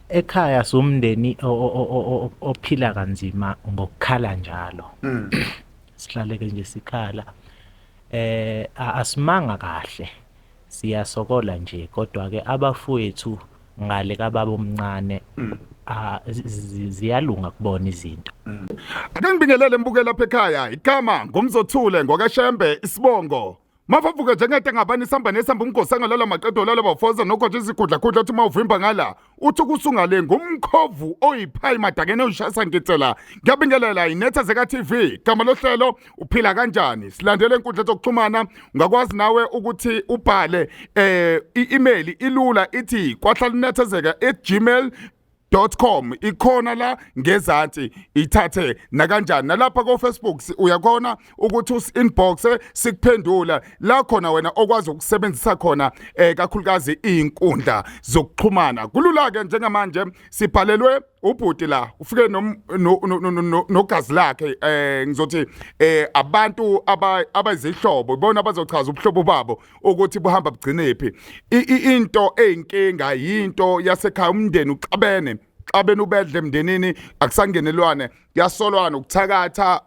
Ekhaya siwumndeni ophila kanzima ngokukhala njalo. Sihlale-ke nje sikhala. Asimanga kahle, siyasokola nje kodwa-ke abafowethu ngale kababa omncane ziyalunga kubona izinto. Ake ngibingelele mbukeli lapha ekhaya. Igama ngumzothule ngwakaShembe isibongo. Mafavuke njengento engabani isamba nesamba umgosi angalala maqedo lala bafoza nokhoje izikhudla khudla uthi mawuvimba ngala uthi kusungale ngumkhovu oyiphayi madakeni oyishasa ngitsela ngiyabingelela inetha zeka TV gama lohlelo uphila kanjani silandele inkundla zokuxhumana ungakwazi nawe ukuthi ubhale i-email ilula ithi kwahlalinethezeka@gmail .com ikhona la ngezansi ithathe nakanjani nalapha ko Facebook uyakhona ukuthi us inbox sikuphendula la khona wena okwazi ukusebenzisa khona kakhulukazi izinkundla zokuxhumana. Kulula ke njengamanje sibhalelwe ubhuti la ufike nogazi lakhe, ngizothi abantu abayizihlobo ibona abazochaza ubuhlobo babo ukuthi buhamba bugcinephi. Into eyinkinga yinto yasekhaya, umndeni uxabene xabene ubedle emndenini, akusangenelwane, kuyasolwana ukuthakatha,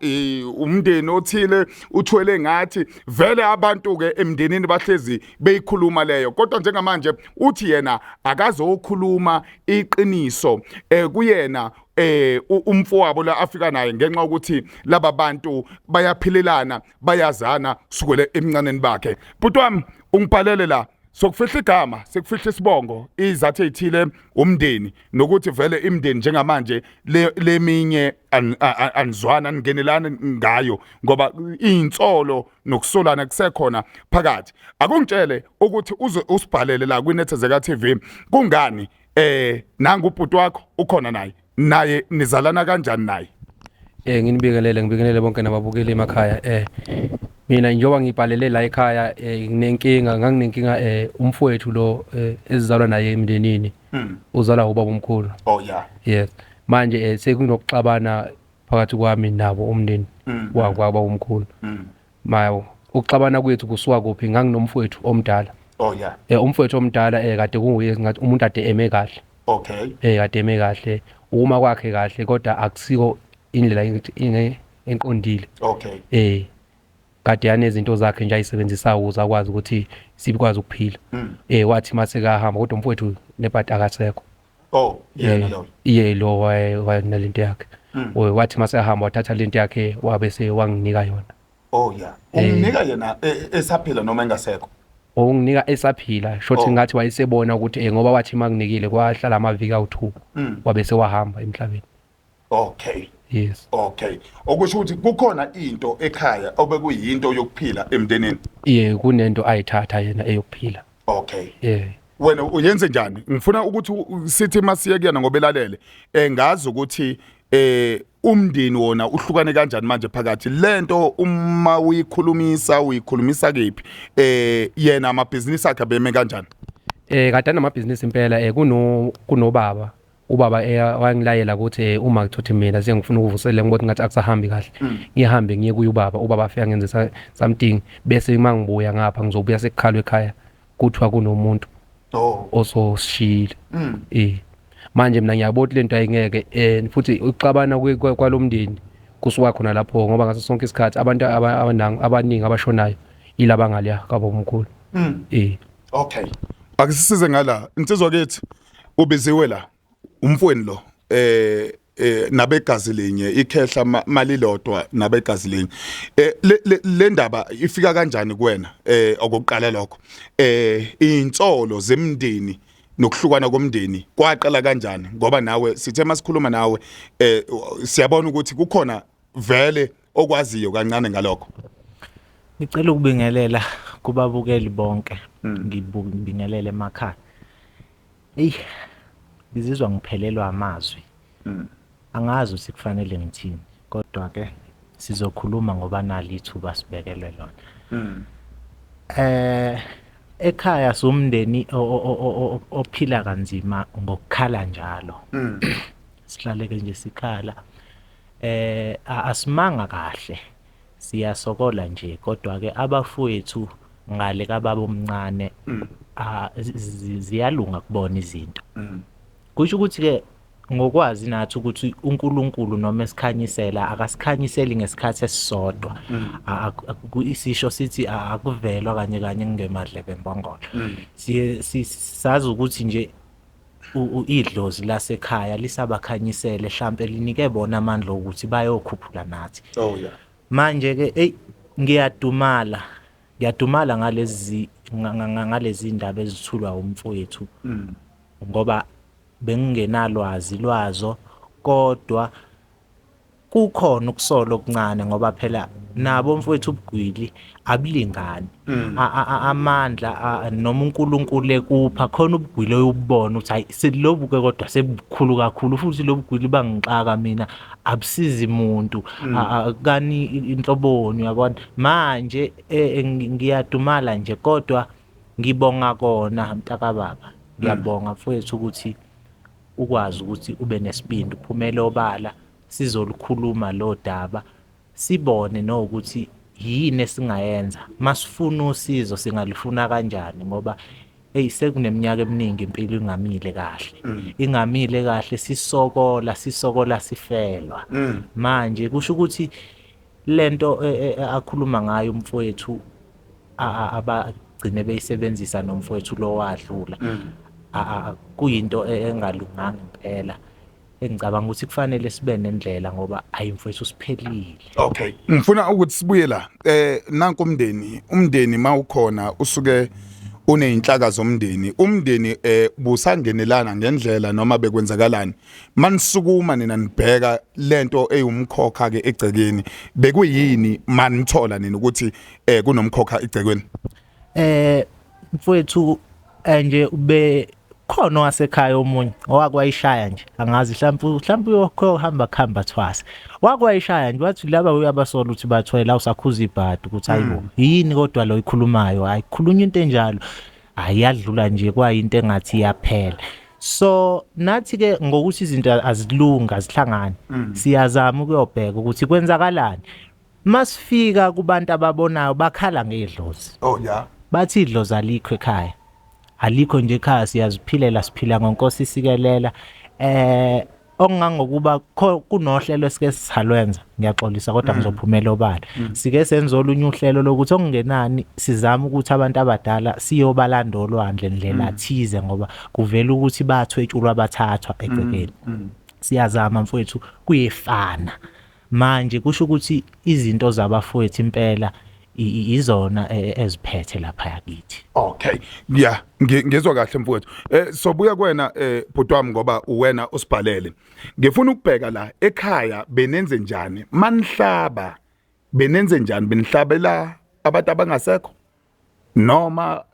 umndeni othile uthwele ngathi vele abantu ke emndenini bahlezi beyikhuluma leyo. Kodwa njengamanje uthi yena akazokhuluma iqiniso kuyena umfowabo la afika naye ngenxa ukuthi laba bantu bayaphilelana, bayazana kusukela emncaneni bakhe. Bhuti wami, ungibhalele la sokufihla igama, sekufihla isibongo, izathu ezithile, umndeni nokuthi vele imndeni njengamanje leminye anizwana, ningenelana ngayo ngoba insolo nokusolana kusekhona phakathi. Akungitshele ukuthi uze usibhalele la kwiNethezeka TV kungani, nangu ubhuti wakho ukhona naye naye nizalana kanjani naye? Nginibingelele, ngibingelele bonke nababukeli emakhaya. Mina njengoba ngibhalele la ekhaya, nginenkinga, nganginenkinga, umfowethu lo ezizalwa naye emndenini. Uzalwa ubaba omkhulu. Oh yeah. Yes. Manje sekunokuxabana phakathi kwami nabo umndeni wakwaba omkhulu. Mayo ukuxabana kwethu kusuka kuphi? Nganginomfowethu omdala. Oh yeah. Umfowethu omdala kade kunguye ngathi umuntu ade eme kahle. Kade eme kahle. Uma kwakhe kahle kodwa akusiko indlela enqondile. Kade yanezinto zakhe nje ayisebenzisayo ukuze akwazi ukuthi sikwazi ukuphila. Wathi mase kahamba kodwa umfowethu nebhadi akasekho. Oh, yena lo. Iye, lo wayenalento yakhe. Wathi mase ahamba wathatha lento yakhe wabe sewanginika yona. Oh yeah. Unginika yena esaphila noma engasekho? Unginika esaphila, shothi ngathi wayesebona ukuthi ngoba wathi makunikile kwahlala amaviki awu2 wabe sewahamba emhlabeni. Yes. Okay. Okusho ukuthi kukhona into ekhaya obekuyinto yokuphila emndenini. Iye, kunento ayithatha yena eyokuphila. Wena uyenze njani? Ngifuna ukuthi sithi masiye kuyena ngoba elalele. Ngazi ukuthi umndeni wona uhlukane kanjani manje phakathi. Lento uma uyikhulumisa uyikhulumisa kephi? Yena amabhizinisi akhe abeme kanjani? Kade anamabhizinisi impela, kunobaba. Ubaba wangilayela ukuthi uma ngithuthi mina sengifuna ukuvuselela ngibona ngathi akusahambi kahle. Ngihambe ngiye kuye ubaba, ubaba afika ngenze something bese uma ngibuya ngapha ngizobuya sekukhalwa ekhaya kuthiwa kunomuntu ososishiyile. Manje mina ngiyabona ukuthi lento ayingeke, futhi ukuxabana kwalomndeni kusuka khona lapho ngoba ngaso sonke isikhathi abantu abaningi abashonayo ilaba ngaliya kwabomkhulu. Okay. Akusisize ngala insizwa kithi ubiziwe la umfweni lo nabegazi linye ikhehla malilodwa nabegazi linye, le ndaba ifika kanjani kuwena? Okokuqala lokho, insolo zemndeni nokuhlukana komndeni kwaqala kanjani? Ngoba nawe sithe masikhuluma nawe siyabona ukuthi kukhona vele okwaziyo kancane ngalokho. Ngicela ukubingelela kubabukeli bonke, ngibingelele emakhaya. Eyi, ngizizwa ngiphelelwa amazwi. Angazi ukuthi kufanele ngithini, kodwa ke sizokhuluma ngoba nali ithuba sibekelwe lona. Ekhaya siwumndeni ophila kanzima ngokukhala njalo. Sihlale ke nje sikhala. Asimanga kahle. Siyasokola nje kodwa ke abafowethu ngale kababa omncane ziyalunga kubona izinto. Kusho ukuthi ke ngokwazi nathi ukuthi uNkulunkulu noma esikhanyisela akasikhanyiseli ngesikhathi esisodwa. Isisho sithi akuvelwa kanye kanye kungemadlebe embongolo. Siye sazi ukuthi nje idlozi lasekhaya lisabakhanyisele hlampe linike bona amandla okuthi bayokhuphula nathi. Oh yeah. Manje ke ey ngiyadumala ngiyadumala ngalezi ngalezi ndaba ezithulwa umfowethu ngoba bengingenalwazi lwazo kodwa kukhona ukusola okuncane ngoba phela nabo mfowethu ubugwili abulingani. Amandla noma uNkulunkulu ekupha khona ubugwili oyubona ukuthi hayi selobu ke kodwa sebukhulu kakhulu futhi lobugwili bangixaka mina abusizi muntu kani inhloboni uyabona. Manje ngiyadumala nje kodwa ngibonga kona mntakababa, ngiyabonga mfowethu ukuthi ukwazi ukuthi ube nesibindi uphumele obala sizolukhuluma lo daba sibone nokuthi yini esingayenza masifuna usizo singalifuna kanjani ngoba hey sekuneminyaka eminingi impilo ingamile kahle ingamile kahle sisokola sisokola sifelwa. Manje kusho ukuthi lento akhuluma ngayo umfowethu abagcine beyisebenzisa nomfowethu lo wadlula kuyinto engalunganga impela engicabanga ukuthi kufanele sibe nendlela ngoba ayi mfowethu siphelile. Okay, ngifuna ukuthi sibuye la nanku umndeni, umndeni mawukhona usuke uneyinhlaka zomndeni, umndeni busangenelana ngendlela noma bekwenzakalani manisukuma nina nibheka lento eyumkhokha ke egcekeni, bekuyini manithola nina ukuthi kunomkhokha egcekweni? Mfowethu nje ube khona wasekhaya omunye owakwayishaya nje angazi mhlawumbe uyohamba kuhamba thwasa wakwayishaya nje wathi laba uyabasola ukuthi bathwele awusakhuza ibhadi ukuthi hayibo yini kodwa lo ikhulumayo hayi khulunywa into enjalo ayadlula nje kwayinto engathi iyaphela. So nathi ke ngokuthi izinto azilunga azihlangani siyazama ukuyobheka ukuthi kwenzakalani. Masifika kubantu ababonayo bakhala ngedlozi. Oh yeah. Bathi idlozi alikho ekhaya. Alikho nje ekhaya siyaziphilela siphila ngonkosi sikelela. Okungangokuba kunohlelo esike sisalwenza ngiyaxolisa kodwa ngizophumela obala. Sike senza olunye uhlelo lokuthi okungenani sizama ukuthi abantu abadala siyobalanda olwandle ndlela thize ngoba kuvela ukuthi bathwetshulwa bathathwa egcekeni. Siyazama mfowethu kuyefana. Manje kusho ukuthi izinto zabafowethu impela izona eziphethe lapha yakithi. Okay. Yeah, ngizwa kahle mfowethu. Sobuya kuwena bhuti wami ngoba uwena osibhalele. Ngifuna ukubheka la ekhaya benenze njani? Manihlaba benenze njani? Benihlabela abantu abangasekho? Noma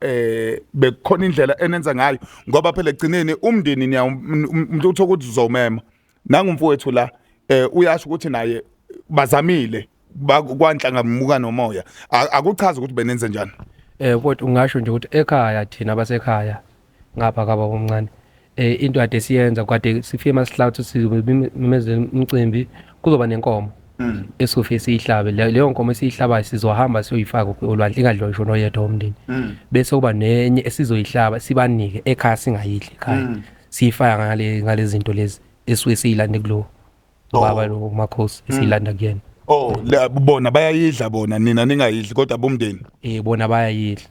bekukhona indlela enenza ngayo ngoba phela egcineni umndeni umuntu uthola ukuthi uzomema. Nangumfowethu la uyasho ukuthi naye bazamile kwanhlangamuka nomoya. Akuchaza ukuthi benenze njani. Kodwa ungasho nje ukuthi ekhaya thina abasekhaya ngapha kababa omncane into kade siyenza kade sifike masihlawuthi simemezele umcimbi kuzoba nenkomo esofike siyihlabe. Leyo nkomo esiyihlabayo sizohamba siyoyifaka olwandle ingadliwa ngisho noyedwa umndeni. Bese kuba nenye esizoyihlaba sibanike ekhaya singayidli ekhaya. Siyifaka ngale zinto lezi esuke siyilande kulo baba lo makhosi esiyilanda kuyena. Oh, bona bayayidla bona nina ningayidli kodwa bomndeni. Bona bayayidla.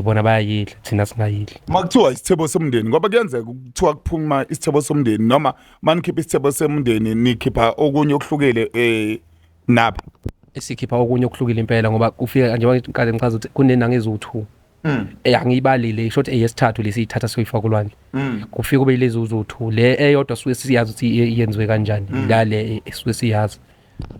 Bona bayayidla thina singayidli. Makuthiwa isithebo somndeni ngoba kuyenzeka ukuthiwa kuphuma isithebo somndeni noma manikhipha isithebo somndeni nikhipha okunye okuhlukile nabo. Esikhipha okunye okuhlukile impela ngoba kufika njengoba ngiqale ngichaza ukuthi kunenanga eziwu2. Angiyibalile isho ukuthi eyesithathu lesiyithatha soyifaka olwandle. Kufika kube yilezi uzu2 le eyodwa suke siyazi ukuthi yenziwe kanjani la le suke siyazi.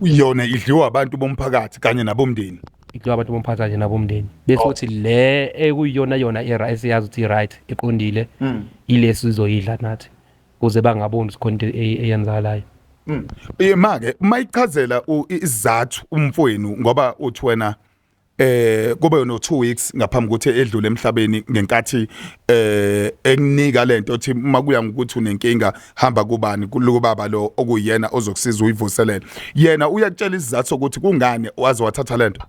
Yona idliwa abantu bomphakathi kanye nabomndeni. Idliwa abantu bomphakathi kanye nabomndeni. Bese uthi le ekuyiyona yona era esiyazi ukuthi right iqondile ile sizoyidla nathi kuze bangaboni ukuthi khona into eyenzakalayo. Make mayichazela isizathu umfowenu ngoba uthi wena kube no 2 weeks ngaphambi ukuthi edlule emhlabeni ngenkathi ekunika lento othi uma kuya ngokuthi unenkinga hamba kubani kulubaba lo okuyena ozokusiza uyivuselele. Yena uyakutshela isizathu sokuthi kungani waze wathatha lento?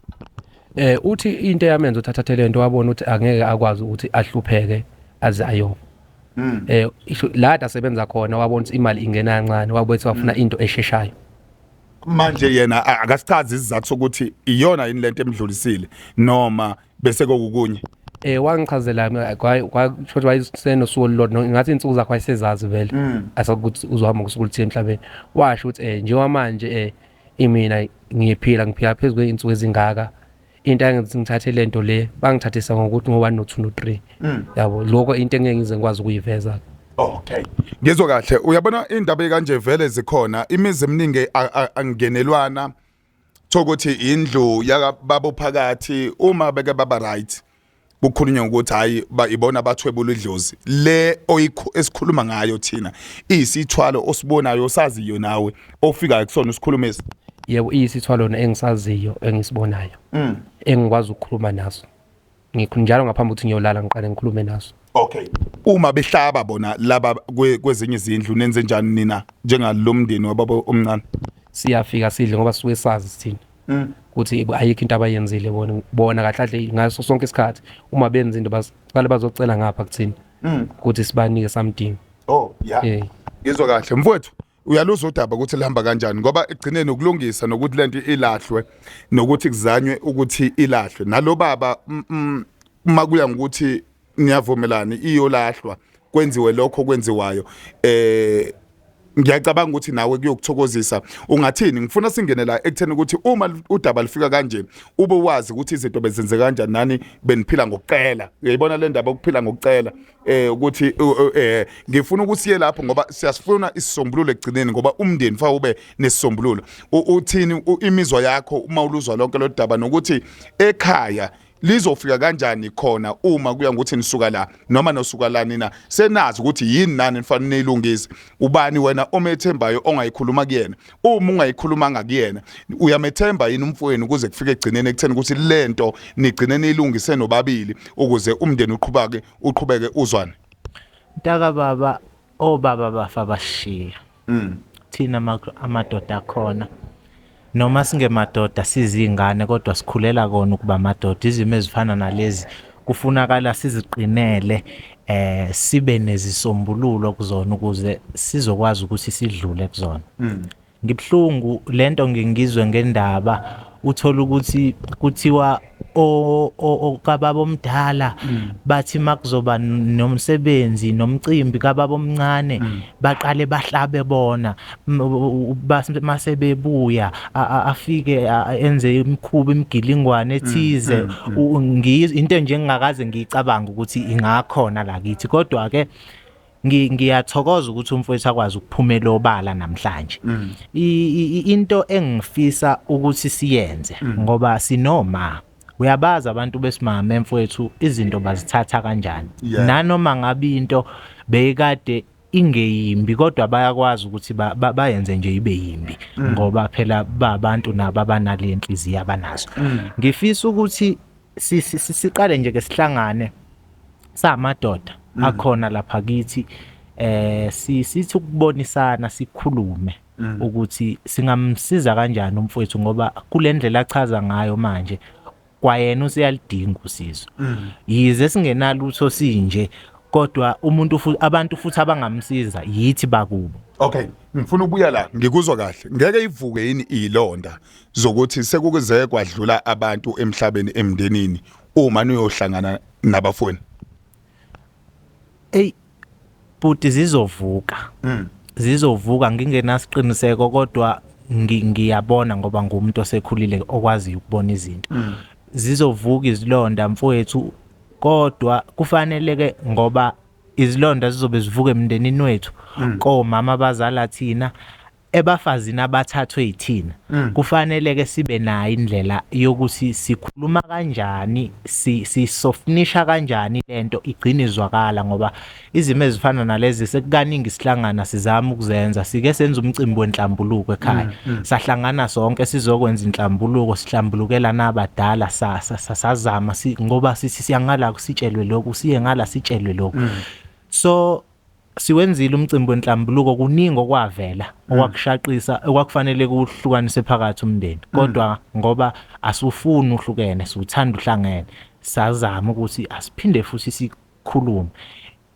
Uthi into eyamenza ukuthi athathe lento, wabona ukuthi angeke akwazi ukuthi ahlupheke aze ayofa. Isho la asebenza khona, wabona ukuthi imali ingena kancane, wabuye wafuna into esheshayo. Manje yena akasichazi isizathu sokuthi iyona yini lento emdlulisile noma bese kokukunye? Wangichazela kwasho ukuthi wayesenosuku olulodwa, ngathi insuku zakhe wayesezazi vele, asakuthi uzohamba ngosuku oluthile emhlabeni. Washo ukuthi njengamanje imina ngiphila phezu kwey'nsuku ezingaka, into engenza ngithathe lento le, bangithathisa ngokuthi ngo-1 no-2 no-3, yabo, lokho into engeke ngize ngikwazi ukuyiveza. Okay, ngizwa kahle. Uyabona, indaba kanje vele zikhona imizi eminingi angenelwana, thokuthi indlu yakababa phakathi, uma beke baba right, kukhulunywa ukuthi hayi, ibona bathwebula idlozi le esikhuluma ngayo thina, iyisithwalo osibonayo, osaziyo nawe, ofikayo kusona usikhulumisa. Yebo, iyisithwalo engisaziyo, engisibonayo, engikwazi ukukhuluma naso. Ngikho njalo ngaphambi ukuthi ngiyolala ngiqale ngikhulume naso. Okay, uma behlaba bona laba kwezinye izindlu, nenze njani nina njengalomndeni wababa omncane? Siyafika sidle, ngoba sisuke sazi thina ukuthi ayikho into abayenzile bona. Bona kahle kahle ngaso sonke isikhathi uma benza into baqale bazocela ngapha kuthina ukuthi sibanike something. Oh yeah. Ngizwa kahle, mfowethu. Uyaluzwa udaba ukuthi lihamba kanjani, ngoba egcineni ukulungisa nokuthi lento ilahlwe, nokuthi kuzanywe ukuthi ilahlwe nalo baba, uma kuya ngokuthi niyavumelana, iyolahlwa, kwenziwe lokho kwenziwayo. Ngiyacabanga ukuthi nawe kuyokuthokozisa. Ungathini? Ngifuna singene la ekutheni ukuthi uma udaba lifika kanje, ube wazi ukuthi izinto bezenze kanjani, nani beniphila ngokucela. Uyayibona le ndaba ukuphila ngokucela, ukuthi ngifuna ukuthi siye lapho, ngoba siyasifuna isisombululo ekugcineni, ngoba umndeni fa ube nesisombululo. Uthini imizwa yakho uma uluzwa lonke lo daba, nokuthi ekhaya lizofika kanjani khona uma kuya ngokuthi nisuka la noma nosuka la, nina senazi ukuthi yini nani nifanele niyilungise? Ubani wena omethembayo ongayikhuluma kuyena? Uma ungayikhulumanga kuyena, uyamethemba yini umfowenu ukuze kufike egcineni ekutheni ukuthi lento nigcine niyilungise nobabili, ukuze umndeni uqhubeke uzwane? Mntaka baba, obaba bafa bashiya thina amadoda akhona, noma singemadoda sizingane, kodwa sikhulela kona ukuba amadoda. Izimo ezifana nalezi kufunakala siziqinele, sibe nezisombululo kuzona ukuze sizokwazi ukuthi sidlule kuzona. Ngibhlungu lento ngingizwe ngendaba, uthola ukuthi kuthiwa okababa omdala bathi makuzoba nomsebenzi nomcimbi kababa omncane, baqale bahlabe bona, mase bebuya afike enze imikhuba, imigilingwane ethize. Into nje engingakaze ngiyicabanga ukuthi ingakhona la kithi, kodwa ke ngiyathokoza ukuthi umfowethu akwazi ukuphumela obala namhlanje. Into engifisa ukuthi siyenze, ngoba sinoma uyabazi abantu besimame, mfowethu, izinto bazithatha kanjani, nanoma ngabe into beyikade ingeyimbi, kodwa bayakwazi ukuthi bayenze nje ibe yimbi, ngoba phela babantu nabo abanale nhliziyo abanazo. Ngifisa ukuthi siqale nje ke sihlangane samadoda akhona lapha kithi, sithi ukubonisana, sikhulume ukuthi singamsiza kanjani umfowethu, ngoba kule ndlela achaza ngayo manje kwayena useyalidinga usizo. Yize singenalutho sinje, kodwa umuntu abantu futhi abangamsiza yithi bakubo. Okay, ngifuna ukubuya la, ngikuzwa kahle. Ngeke ivuke yini ilonda zokuthi sekukuze kwadlula abantu emhlabeni emndenini uma niyohlangana nabafowenu? Ey bhuti, zizovuka, zizovuka, ngingenasiqiniseko, kodwa ngiyabona ngoba ngumuntu osekhulile okwaziyo ukubona izinto. Zizovuka izilonda, mfowethu, kodwa kufanele ke, ngoba izilonda zizobe zivuka emndenini wethu, komama abazala thina, ebafazini abathathwe yithina, kufanele ke sibe nayo indlela yokuthi sikhuluma kanjani, sisoftenisha kanjani lento igcine izwakala, ngoba izimo ezifana nalezi sekukaningi sihlangana sizama ukuzenza. Sike senza umcimbi wenhlambuluko ekhaya, sahlangana sonke sizokwenza inhlambuluko, sihlambulukela nabadala, sazama ngoba sithi siyangala sitshelwe lokhu, siye ngala sitshelwe lokhu, so Siwenzile umcimbi wenhlambuluko, kuningi okwavela okwakushaqisa okwakufanele kuhlukanise phakathi umndeni, kodwa ngoba asufuni uhlukene, siwuthanda uhlangene, sazama ukuthi asiphinde futhi sikhulume.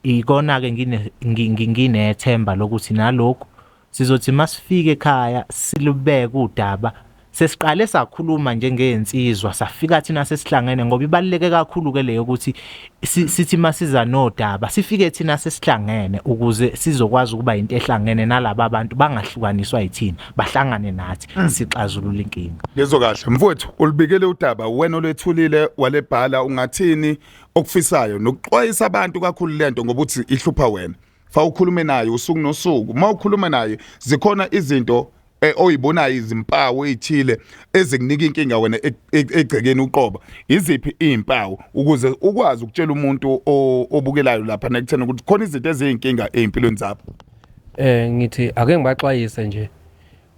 Ikona-ke nginethemba lokuthi nalokhu sizothi masifika ekhaya silubeke udaba. Sesiqale sakhuluma njengey'nsizwa, safika thina sesihlangene, ngoba ibaluleke kakhulu-ke leyo ukuthi sithi masiza nodaba sifike thina sesihlangene, ukuze sizokwazi ukuba into ehlangene nalaba bantu bangahlukaniswa yithina, bahlangane nathi sixazulule inkinga. Ngizwa kahle mfowethu, ulibikele udaba wena olwethulile walebhala, ungathini okufisayo nokuxwayisa abantu kakhulu lento ngoba uthi ihlupha wena. Fa ukhulume naye usuku nosuku, uma ukhuluma naye zikhona izinto oyibonayo, izimpawu ezithile ezikunika inkinga wena egcekeni uqobo. Iziphi izimpawu ukuze ukwazi ukutshela umuntu obukelayo lapha nekuthena ukuthi khona izinto eziyinkinga ezimpilweni zabo? Ngithi ake ngibaxwayise nje,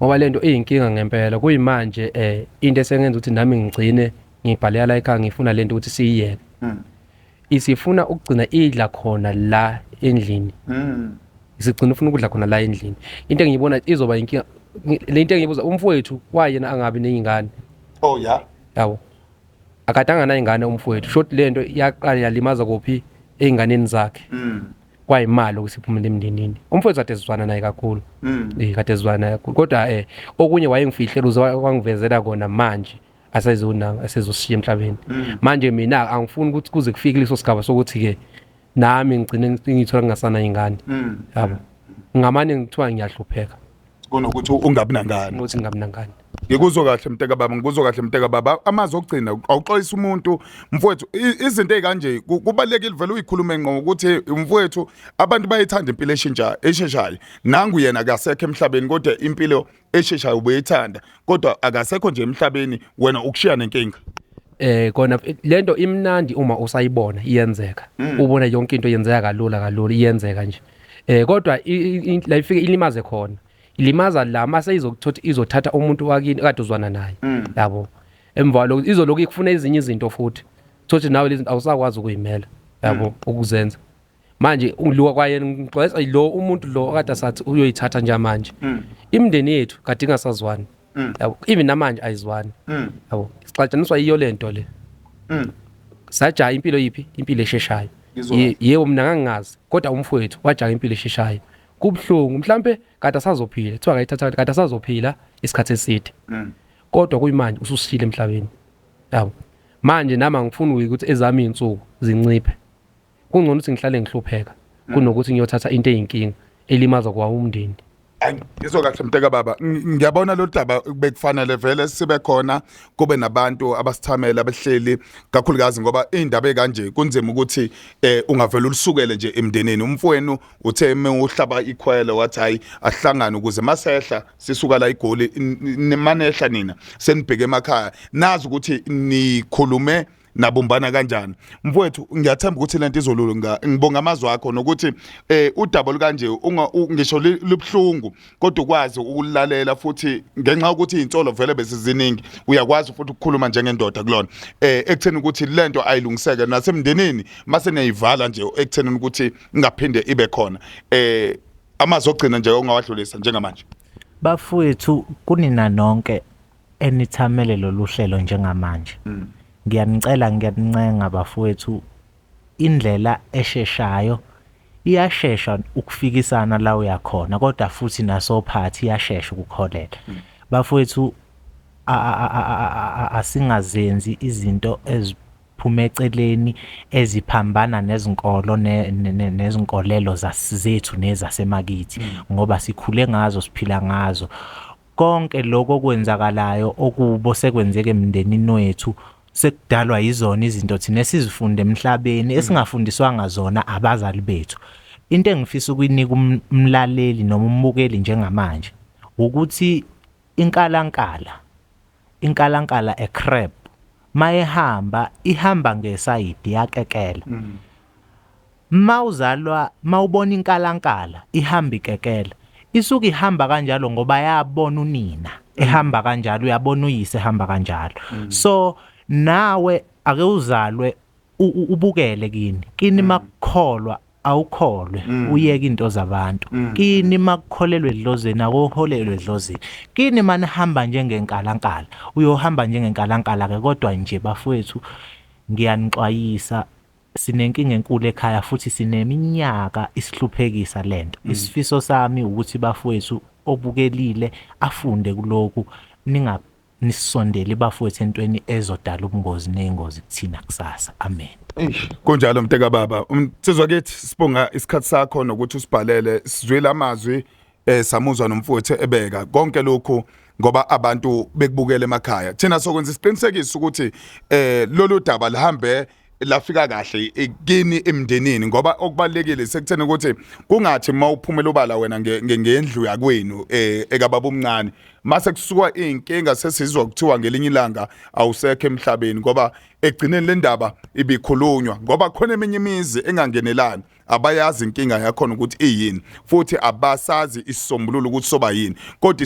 ngoba lento iyinkinga ngempela. Kuyimanje into esengenza ukuthi nami ngigcine ngibhalela la ekhaya, ngifuna lento ukuthi siyiyeke. Isifuna ukugcina idla khona la endlini. Isigcina ufuna ukudla khona la endlini. Into engiyibona izoba inkinga le nto engiyibuza umfowethu, wayena angabi neyingane. Oh ya. Yabo, akade anganayo ingane umfowethu. Short lento yaqala yalimaza kuphi? Ey'nganeni zakhe. Kwayimali ukuthi iphumele emndenini. Umfowethu kade sizwana naye kakhulu. Kade sizwana naye kakhulu, kodwa okunye wayengifihlela uze wangivezela kona manje asezona asezoshiya emhlabeni. Manje mina angifuni ukuthi kuze kufike leso sigaba sokuthi ke nami ngigcine ngithola ngingasana ingane. Yabo, ngamane ngithiwa ngiyahlupheka kunokuthi ungabi nangane. Ukuthi ngingabi nangane. Ngikuzwa kahle mnteka baba, ngikuzwa kahle mnteka baba. Amazwi okugcina, awuxolisa umuntu mfowethu. Izinto ezikanje kubalekile vele uyikhulume ngqo ukuthi mfowethu abantu bayithanda impilo eshintsha esheshayo. Nangu yena akasekho emhlabeni, kodwa impilo esheshayo ubuyithanda, kodwa akasekho nje emhlabeni, wena ukushiya nenkinga. Kona lento imnandi uma usayibona iyenzeka, ubona yonke into yenzeka kalula kalula, iyenzeka nje. Kodwa la ifike ilimaze khona, ilimaza la mase izokuthatha, izothatha umuntu wakini kade uzwana naye. Yabo, emva lokho izoloku ikufuna ezinye izinto futhi, thothi nawe lezi zinto awusakwazi ukuyimela, yabo, ukuzenza. Manje ungiluka kwayena, ngixwayisa lo umuntu lo okade asathi uyoyithatha nje manje. Imindeni yethu kade ingasazwani. Yabo, even namanje ayizwani. Yabo, sixatshaniswa yiyo lento le. Sajaha impilo yiphi? Impilo esheshayo. Ngizwa kahle. Yebo, mina ngangingazi, kodwa umfowethu wajaha impilo esheshayo. Kubuhlungu, mhlambe kade asazophila, kuthiwa akayithatha, kade asazophila isikhathi eside. Kodwa kuyimanje ususishile emhlabeni. Yabo, manje nami angifuni ukuthi ezami izinsuku zinciphe. Kungcono ukuthi ngihlale ngihlupheka kunokuthi ngiyothatha into eyinkinga elimaza kwa umndeni. Ayi, ngizwa kahle mnteka baba. Ngiyabona lo daba bekufanele vele sibe khona, kube nabantu abasithamela abehleli, kakhulukazi ngoba indaba ekanje kunzima ukuthi ungavela ulusukele nje emndenini. Umfowenu uthe uhlaba ikhwelo wathi hayi ahlangane ukuze masehla sisuka la iGoli, manehla nina senibheke emakhaya, nazi ukuthi nikhulume nabumbana kanjani. Mfowethu, ngiyathemba ukuthi lento izolunga. Ngibonga amazwi akho nokuthi udaba olukanje ngisho libhlungu, kodwa ukwazi ukulalela, futhi ngenxa yokuthi izinsolo vele besiziningi, uyakwazi futhi ukukhuluma njengendoda kulona ekutheni ukuthi lento ayilungiseke nasemndenini, mase niyayivala nje ekutheni ukuthi ingaphinde ibe khona. Amazwi ogcina nje ongawadlulisa njengamanje? Bafowethu, kunina nonke enithamele lolu hlelo njengamanje, ngiyanicela, ngiyanincenga bafowethu, indlela esheshayo iyashesha ukufikisana la uyakhona, kodwa futhi nasophathi iyashesha ukukholela. Bafowethu, asingazenzi izinto eziphuma eceleni eziphambana nezinkolo nezinkolelo zethu nezasemakithi, ngoba sikhule ngazo, siphila ngazo. Konke lokho okwenzakalayo okubo sekwenzeke emndenini wethu sekudalwa yizona izinto thina esizifunde emhlabeni esingafundiswanga zona abazali bethu. Into engifisa ukuyinika umlaleli noma umbukeli njengamanje ukuthi inkalankala, inkalankala, a crab, mayehamba ihamba ngesayidi yakekela. Mawuzalwa, mawubona inkalankala ihamba ikekela, isuke ihamba kanjalo ngoba yabona unina ehamba kanjalo, uyabona uyise ehamba kanjalo. So nawe ake uzalwe ubukele kini, kini makukholwa. Awukholwe uyeke into zabantu. Kini makukholelwe edlozini akoholelwe edlozini. Kini manihamba njengenkalankala uyohamba njengenkalankala ke kodwa nje bafowethu ngiyanixwayisa sinenkinga enkulu ekhaya futhi sineminyaka isihluphekisa lento. Isifiso sami ukuthi bafowethu obukelile afunde kulokhu ninga nisondeli bafowethu entweni ezodala ubungozi nezingozi kuthina kusasa. Amen. Eish, kunjalo mnteka baba. Umsizwa kithi sibonga isikhathi sakho nokuthi usibhalele sizwile amazwi samuzwa nomfowethu ebeka konke lokhu ngoba abantu bekubukela emakhaya. Thina sokwenza isiqinisekiso ukuthi lolu daba lihambe lafika kahle kini emndenini ngoba okubalekile sekuthena ukuthi kungathi mawuphumela ubala wena ngendlu yakwenu ekababa omncane mase kusuka inkinga sesizwa kuthiwa ngelinye ilanga awusekho emhlabeni ngoba egcineni le ndaba ibikhulunywa ngoba khona eminye imizi engangenelani abayazi inkinga yakhona ukuthi iyini futhi abasazi isisombululo ukuthi soba yini kodwa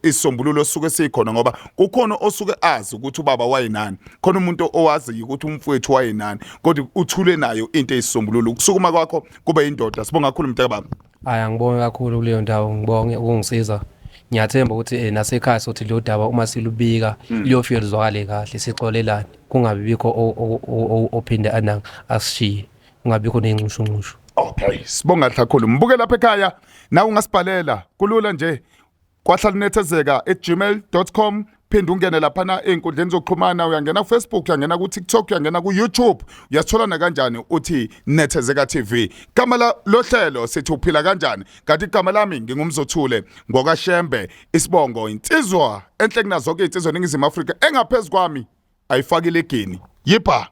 isisombululo suke sikhona ngoba kukhona osuke azi ukuthi ubaba wayenani khona umuntu owazi ukuthi umfowethu wayenani kodwa uthule nayo into eyisisombululo ukusukuma kwakho kube indoda. Sibonga kakhulu mntaka baba. Hayi, angibonge kakhulu kuleyo ndawo, ngibonge ukungisiza. Ngiyathemba ukuthi nasekhaya sothi lo daba uma silubika liyofika luzwakale kahle, sixolelane kungabi bikho ophinde ananga asishiye, kungabikho nezinxushunxushu. Okay, sibonga kakhulu. Mbuke lapha ekhaya nawe ungasibhalela kulula nje kwahlalinethezeka@gmail.com phinde ungene laphana ey'nkundleni zokuxhumana, uyangena ku-Facebook, uyangena ku-TikTok, uyangena ku-YouTube, uyasitholana kanjani uthi Nethezeka TV. Igama lohlelo sithi uphila kanjani, kanti igama lami ngingumzothule ngokaShembe, isibongo insizwa enhle kunazo zonke iy'nsizwa eNingizimu Afrika, engaphezu kwami ayifakile igini. Yipha.